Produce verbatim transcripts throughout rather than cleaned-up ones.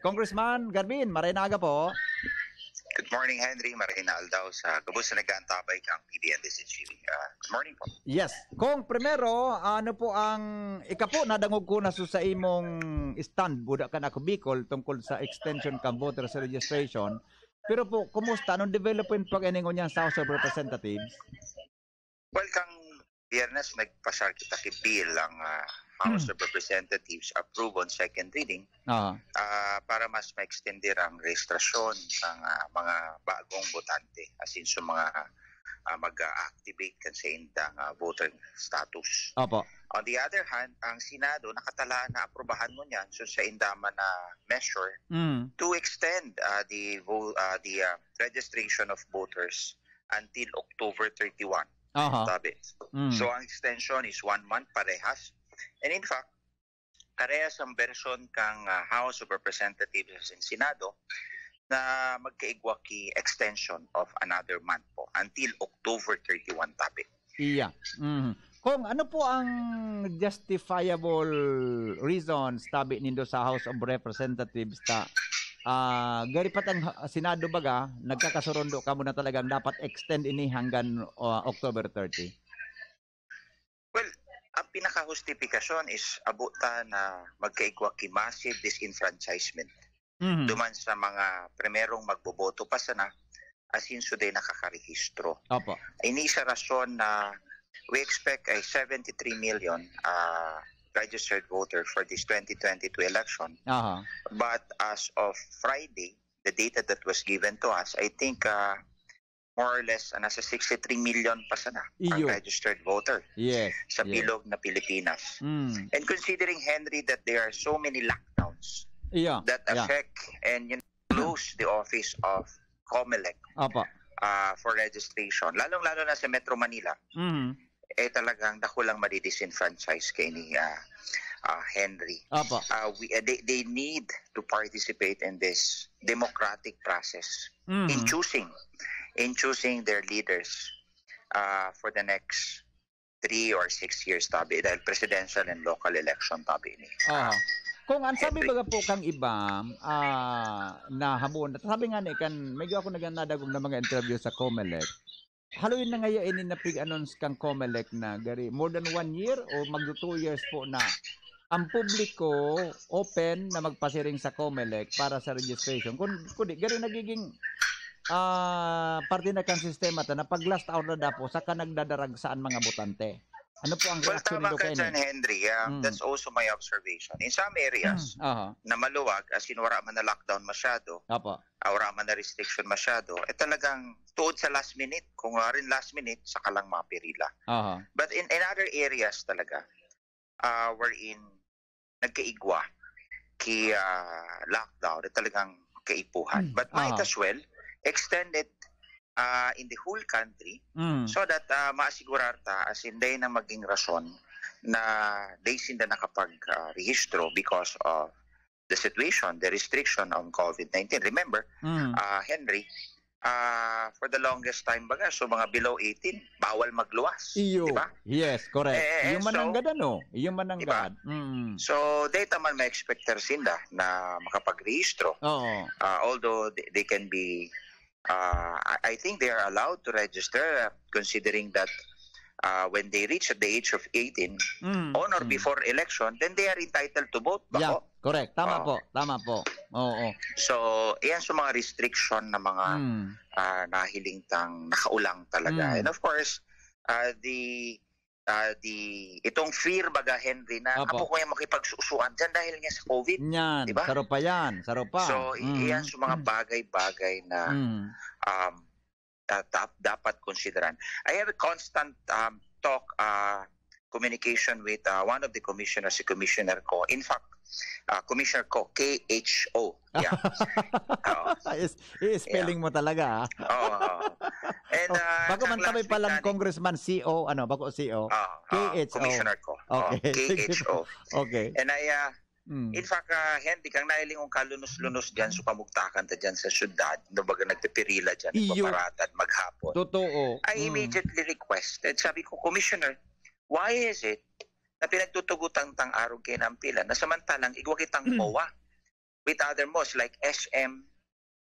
Congressman Garbin, maray na aga po. Good morning, Henry. Maray na aldaw sa gabos na nag-aantabay kang P B N D C G V. Ah, good morning po. Yes. Kong, primero, ano po ang, ikaw po, nadangog ko na sa imong stand, buda ka na ako Bicol, tungkol sa extension ka voters registration. Pero po, kumusta? Anong development po ang iningon niya sa House of Representatives? Well, kang Biyernes, nagpasar kita ki bill ang ah, House of Representatives approve on second reading Ah, ah, para mas ma-extender ang registrasyon ng ah, mga bagong botante, as in sa mga ah, mag-activate kan sa indang ah, voter status. opo. On the other hand, ang Senado nakatala na aprubahan mo niyan so sa indaman na measure Mm. to extend ah, the vo- ah, the ah, registration of voters until October thirty-one. Aha. Sabi. Mm. So ang extension is one month parehas. And in fact, parehas ang version kang ah, House of Representatives and Senado na magkaigwa ki extension of another month po until October thirty-one, tabi. Iya. Mhm. Kong, ano po ang justifiable reasons, tabi nindo sa House of Representatives, ta ah, gari pa tang ha- Senado baga, nagkakasurundo kamo na talagang dapat extend ini hanggang ah, October thirty? Well, ang pinaka-justifikasyon is abo ta na magkaigwa ki massive disenfranchisement Mhm. duman sa mga primerong magboboto pa sana, asin suday nakakarehistro. Opo. Ini sa rason na we expect a seventy-three million uh, registered voter for this twenty twenty-two election. Aha. But as of Friday, the data that was given to us, I think uh, more or less uh, nasa sixty-three million pa sana ang Iyo. Registered voter Yes. sa yes. bilog na Pilipinas. Mm. And considering, Henry, that there are so many lockdowns Iya. that Iya. affect and you know, close the office of COMELEC Opo. uh, for registration, lalong-lalo na sa Metro Manila, Mhm. eh talagang dakulang madidisenfranchise kay ni uh, uh, Henry. Opo. Uh, we, uh, they, they need to participate in this democratic process in Mhm. choosing in choosing their leaders uh, for the next three or six years, tabi, dahil presidential and local election, tabi ni. Aha. Kung ang sabi Henry. Baga po kang iba, ah, na habon, sabi nga ni kan, medyo ako nag-, nadagog na mga interview sa COMELEC. Haloy na ngaya ini na pig-announce kang COMELEC na gari more than one year o magto two years po na ang publiko open na magpasiring sa COMELEC para sa registration. Kun, kundi gari nagiging ah, parte na kan sistema ta na pag last hour na dapo saka nagdadarag saan mga botante. Ano po ang Well, reaksyon tama nindo ka kaini? dyan, Henry. Um, Mm. That's also my observation. In some areas Aha. na maluwag, as in wala man na lockdown masyado, Opo. ah, wala man na restriction masyado, eh talagang tuod sa last minute, kung nga rin last minute, saka lang mapirila. Aha. But in, in other areas talaga, uh, wherein nagkaigwa ki ah, lockdown, eh talagang kaipuhan. Mm. But might Aha. as well extend it uh, in the whole country Mm. so that uh, maasigurar ta as in day na maging rason na day sinda nakapag-rehistro because of the situation, the restriction on COVID nineteen. Remember, Mm. uh, Henry, uh, for the longest time baga, so mga below eighteen, bawal magluwas. Iyo. Di ba? Yes, correct. Eh, eh, Iyo man so, ang gad, ano? Iyo man ang Di ba? gad. Mm. So, data man ma-expecter sinda na makapagrehistro. Oo. Uh, although they, they can be, uh, I, I think they are allowed to register uh, considering that uh, when they reach at the age of eighteen, Mm. on or Mm. before election, then they are entitled to vote. Yeah, Bako? correct. Tama Oo. po, tama po. Oo. So, iyan sa mga restriction na mga Mm. ah, nahiling tang nakaulang talaga. Mm. And of course, ah, the ah, the itong fear baga, Henry, na Apo. Apo ko yung makipagsusuan dyan dahil nga sa COVID. Yan, Di ba? Saropa yan, Saropa. So, i- Mm. iyan sa mga Mm. bagay-bagay na Mm. um, da- da- dapat konsideran. I have a constant um, talk, uh, communication with uh, one of the commissioners, si Commissioner Kho. In fact, uh, Commissioner Kho, K H O. Yeah. Oo. Is, i-spelling mo talaga, ah. Oo. And, Oh, uh, bako man kang kami last week palang na ni- Congressman C O, ano, bako C O. Ah, ah, K H O. Commissioner Kho. Okay, Oh, sige K H O. Okay. And I, uh, Mm. in fact, uh, Henry, kang nahiling kong kalunos-lunos dyan sa pamugtakan ta dyan sa syudad, na baga nagpipirila dyan, Iyo. paparada at maghapon. Totoo. I Mm. immediately requested, sabi ko, "Commissioner, why is it na pinagtutugutan tang arog kayo ng pila na samantalang igwa kitang Mm. COA?" with other malls like S M,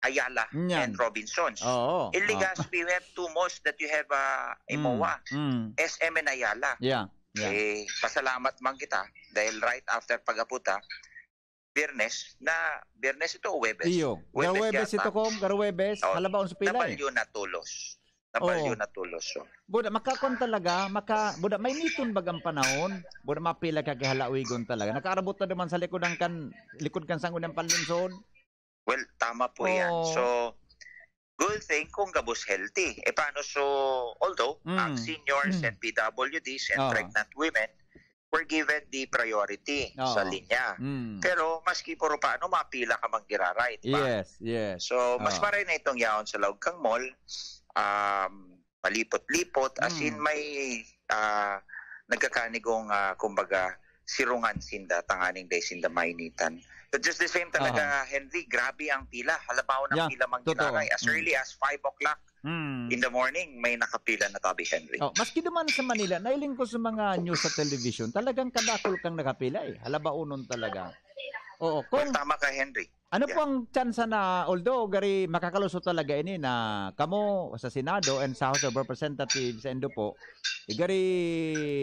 Ayala, Yan. and Robinsons. Oo. In Legazpi, we have two malls that you have uh, a Mm. MOA, Mm. S M and Ayala. Yeah. Yeah. Eh, pasalamat man kita dahil right after pag-aputa, Biyernes, na Biyernes ito o Webes? Iyo. Webes Garwebes yata. Ito, Kong. Garwebes. Oh, Halabaon sa pila eh. Nabalyo na tulos. Nabalyo Oo. na tulos. So. Buda, makakon talaga, maka, buda, mainiton bagang panahon. Buda, mapila ka kihalawigon talaga. Nakaarabot na naman sa likod ng kan, likod kan sangunang panlungsod. Well, tama po yan. Oo. So, good thing kung gabos healthy. E paano so, although, Mm. ang seniors Mm. and P W Ds and Oo. pregnant women were given the priority Oo. sa linya. Mm. Pero maski puro paano, mapila ka man giraray, di ba? Yes, yes. So, mas Oo. maray na itong yaon sa laog kang mall, um, malipot-lipot, as in Mm. may ah, nagkakanigong, ah, kumbaga, sirungan sinda, tanganing dai sinda mainitan. But just the same talaga, Henry, grabe ang pila. Halabaw ng Yeah, pila man totoo. giraray. As Mm. early as five o'clock Mm. in the morning, may nakapila na tabi, Henry. Oh, maski duman sa Manila, nailing ko sa mga news sa television, talagang kadakol kang nakapila eh. Halabaonon talaga. Oo, Well, kung tama ka, Henry. ano Yeah. po ang tsansa na, although gari makakalusot talaga ini na kamo sa Senado and sa House of Representatives and po, eh, gari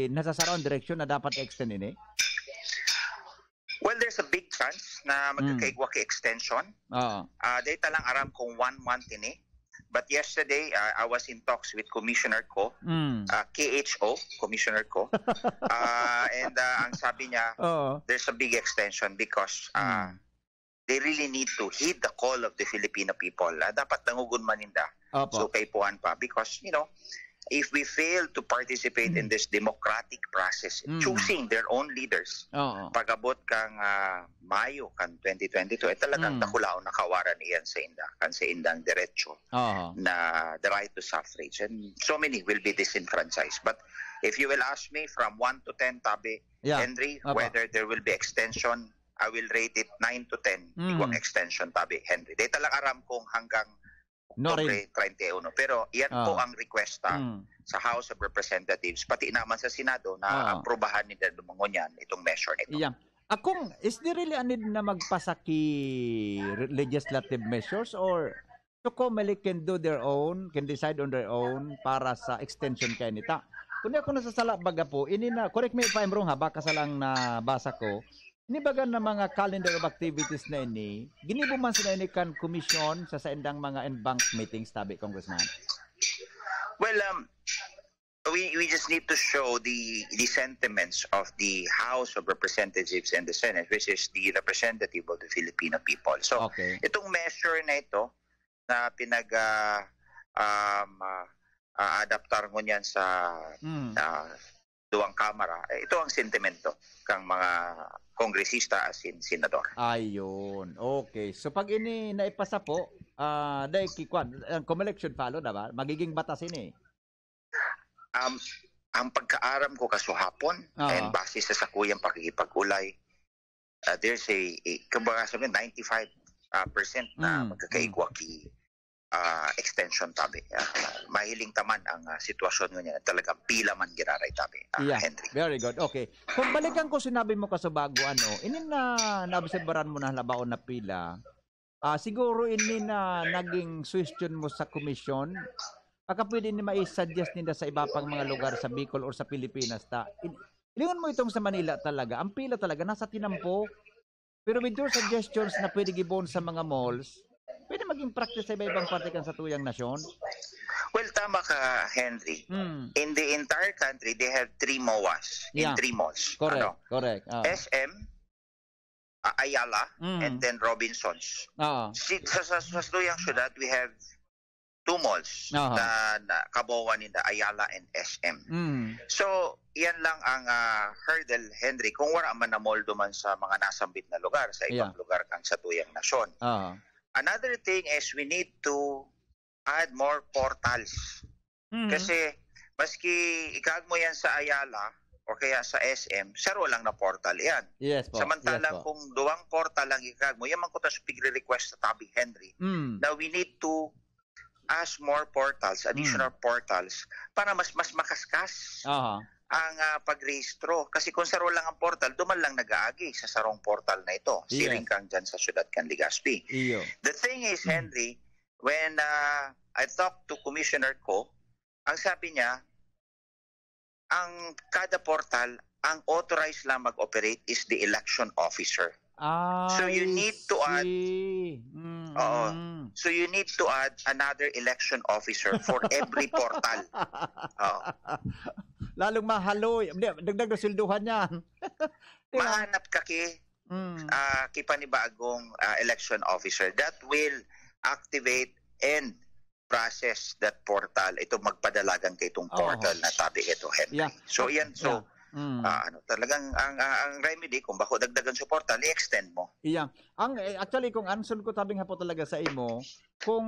nasasaro ang direksyon na dapat extend ini? Well, there's a big chance na Mm. magkakaigwa ki extension. Oo. Ah, dahil talang aram kung one month ini. But yesterday, ah, I was in talks with Commissioner Ko, Mm. ah, K H O, Commissioner Ko. Ah, and ah, ang sabi niya, Oo. there's a big extension because ah, Mm. they really need to heed the call of the Filipino people. Ah, dapat dangogon man ninda. Opo. So, kaipuhan pa. Because, you know, if we fail to participate in this democratic process, Mm. choosing their own leaders, Oo. pag-abot kang ah, Mayo kan twenty twenty-two, eh, talagang Mm. dakulaon na kawaran iyan sa inda, kan sa indang diretso Oo. na the right to suffrage. And so many will be disenfranchised. But if you will ask me, from one to ten, tabi, Yeah. Henry, Apa. whether there will be extension, I will rate it nine to ten. Mm. Igwang extension, tabi, Henry. Dahil talang aram kung hanggang No rin. Oktobre treinta y uno. Pero yan Ah. po ang requesta Mm. sa House of Representatives, pati naman sa Senado, na Ah. aprubahan nila dumangon yan, itong measure na ito. Yeah. Akong, is there really a need na magpasa ki re-, legislative measures, or so commonly can do their own, can decide on their own para sa extension kay nita? Kung di ako nasasala, baga po, ini na, correct me if I'm wrong ha, baka sa lang nabasa ko, ini baga na mga calendar of activities na ini, ginibo man sila ini kan komisyon sa saindang mga en banc meetings, tabi, Congressman? Well, um, we we just need to show the the sentiments of the House of Representatives and the Senate, which is the representative of the Filipino people. So, Okay. itong measure na ito na pinag ah, um, ah, ah, adaptar ngunyan sa Mm. ah, duwang kamara, eh, ito ang sentimento kang mga kongresista asin senador. Ayun. Okay. So pag ini naipasa po, ah, dai ki kwan, ang COMELEC should follow, diba? Magiging batas ini. Um, ang pagkaaram ko kasuhapon, Oo. and base sa sakuyang pakikipag-ulay, ah, there's a, a kumbaga sabi, ninety-five ah, percent na Mm, magkakaigwa ki ah, extension, tabi. Ah, mahiling taman ang ah, sitwasyon ngunyan, talagang pila man giraray, tabi, ah, Yeah. Henry. Very good. Okay. Kung balikan ko sinabi mo kasubago, ano, ini na naobserbaran mo na halabaon na pila, ah, siguro ini na naging suhestyon mo sa komisyon, baka pwede ni mai-suggest ninda sa iba pang mga lugar sa Bicol or sa Pilipinas ta. In-, lingon mo itong sa Manila talaga, ang pila talaga nasa tinampo. Pero with your suggestions na pwede gibon sa mga malls, pwede maging practice sa iba-ibang parte kan satuyang nasyon. Well, tama ka, Henry. Mm. In the entire country, they have three MOAs in Yeah. three malls. Correct, Ano? correct. Ah. S M, ah, Ayala, Mm. and then Robinsons. Oo. Si, sa, sa, sa satuyang syudad, we have two malls Aha. na, na kabuuan ninda, Ayala and S M. Mm. So, yan lang ang ah, hurdle, Henry, kung wala man na mall duman sa mga nasambit na lugar, sa ibang Yeah. lugar kan satuyang nasyon. Oo. Another thing is we need to add more portals. Mm. Kasi maski ikag mo yan sa Ayala o kaya sa S M, saro lang na portal yan. Yes po. Samantalang Yes po. kung duwang portal lang ikag mo, yan man kuta sa pigre-request sa tabi, Henry, Mm. na we need to ask more portals, additional Mm. portals, para mas mas makaskas Aha. ang ah, pagrehistro. Kasi kung saro lang ang portal, duman lang nag-aagi sa sarong portal na ito. Yes. Siring kang dyan sa syudad kan Legazpi. Iyo. The thing is, Henry, when uh, I talked to Commissioner Ko, ang sabi niya, ang kada portal, ang authorized lang mag-operate is the election officer. So you need to add, oo. So you need to add another election officer for every portal. Oo. Lalong mahaloy. Hindi, dagdag na sweldohan niyan. Di ba? Mahanap ka ki Mm. ah, kipanibagong ah, election officer that will activate and process that portal. Ito magpadalagan kay itong Oo. portal na tabi ito, Henry. Yeah. So yan, so Yeah. Mm. ah, ano, talagang ang ah, ang remedy, kung bako dagdagan suporta, i-extend mo. Iya. Ang eh, actually kung answer ko tabing hapo talaga sa imo, kung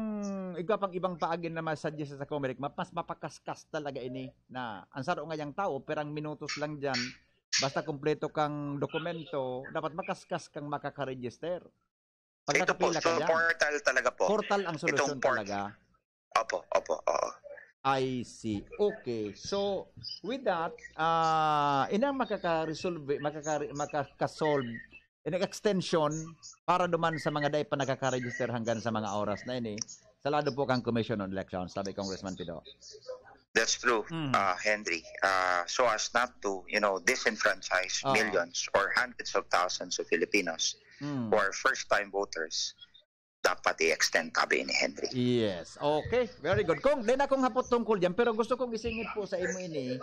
igwa pang ibang paagi na ma-suggest sa Comelec, ma- mas mapakaskas talaga ini na ang saro nga yang tao, perang minutos lang diyan, basta kompleto kang dokumento, dapat makaskas kang makaka-register. Ito po, Pagkakapila ka so dyan, portal talaga po. portal ang solusyon Itong port- talaga. Opo, opo, oo. I see. Okay. So, with that, ah inang makaka-resolve, makaka makaka-solve in extension para duman sa mga dai pa nakaka-register hanggang sa mga oras na ini. Sa lado po kang Commission on Elections, sabi Congressman Pido. That's true, Mm. uh, Henry. Uh, so as not to, you know, disenfranchise Oo. millions or hundreds of thousands of Filipinos Mm. who are first-time voters, dapat i-extend tabi ni Henry. Yes. Okay. Very good. Kung, di na akong hapot tungkol dyan, pero gusto kong isingit po sa imo ini.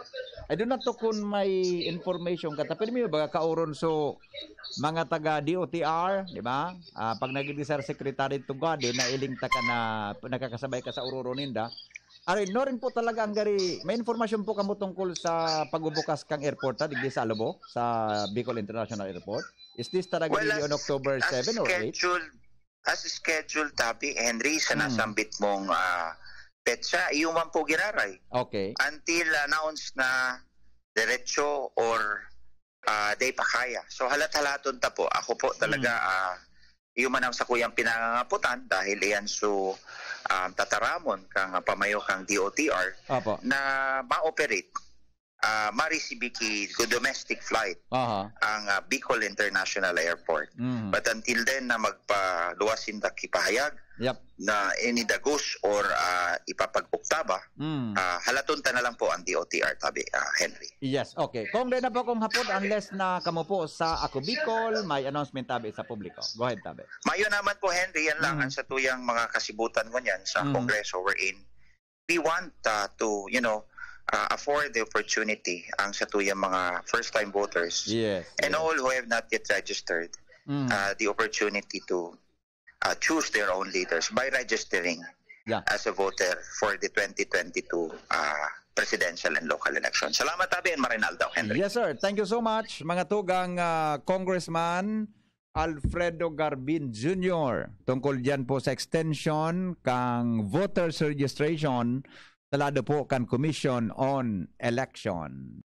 I do not know kung may information ka, tapi mo baga kauron so mga taga D O T R, di ba? Ah, pag naging desire secretary to God, eh, nailing ta ka na nakakasabay ka sa ururo ninda. Ari, no rin po talaga ang gari, may informasyon po kamo tungkol sa pagbubukas kang airport, ha, digdi sa Alobo, sa Bicol International Airport? Is this talaga Well, really on as- October as seven or eight? scheduled, as scheduled, tabi, Henry, sa Hmm. nasambit mong ah, petsa, iyo man po giraray. Okay. Until announced na diretso or ah, di pa kaya. So halat-halaton ta po. Ako po talaga, Hmm. ah, iyo man ang sakuyang pinangangaputan dahil iyan so ah, tataramon kang pamayo kang D O T R Opo. na ma-operate, ah, ma-receive ki domestic flight Aha. ang ah, Bicol International Airport. Mm. But until then, na magpaluwas sinda kipahayag Yep. na inidagos or ah, ipapag-oktaba, Mm. ah, halaton ta na lang po ang D O T R, tabi, ah, Henry. Yes, okay. Kung di na po kung hapon, unless na kamo po sa Ako Bicol, may announcement tabi sa publiko. Go ahead, tabi. Mayo naman po, Henry, yan lang Mhm. ang satuyang mga kasibutan ngunyan sa Mhm. Kongreso wherein we want uh, to, you know, uh, afford the opportunity ang satuyang mga first-time voters Yes. and yes. all who have not yet registered Mm. uh, the opportunity to uh, choose their own leaders by registering Yeah. as a voter for the twenty twenty-two uh, presidential and local election. Salamat, tabi, and maray na aldaw, Henry. Yes, sir. Thank you so much, mga tugang ah, Congressman Alfredo Garbin Junior, tungkol diyan po sa extension kang voters registration sa lado po kan Commission on Election.